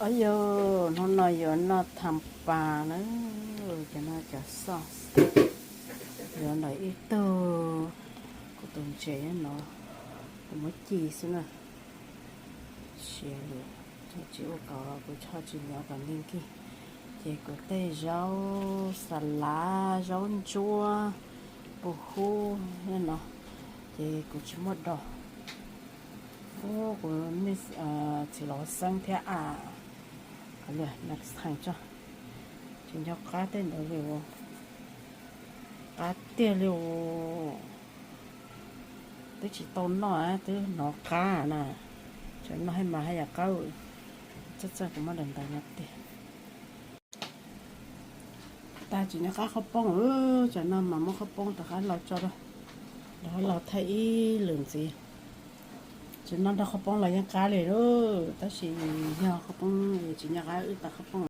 Os yog, hnub no yuav noj tham pas na, cov no cov xoj, yuav ntawm ib tug, kuv tus ntses no, kuv muab ci xwb na, siav lawm, tsis ua kom, kuv tsis nyob kom nkig nkig, ces kuv tej zaub xas lav, zaub ntsuab, pus hub no, ces kuv tsis muaj dos. Ub, kuv mej txiv los xeeb thiab a, qhov lwm na, tsis nco qab tej ntawd li, qab tiag li, twb tsis tau noj twb hnov qab na, tseem noj haj mas haj yam qab, txaj txaj kuv muab daim ntawv no tiag. Tag tsis nco qab qhaub poob, tsam no mas muab qhaub poob rov qab los tso, rov qab los thaij ib lwm ntxiv. Tsis noj nrog qhaub poob los yeej qab li lauj, tab sis yog qhaub poob tsis nco qab wb tau qhaub poob.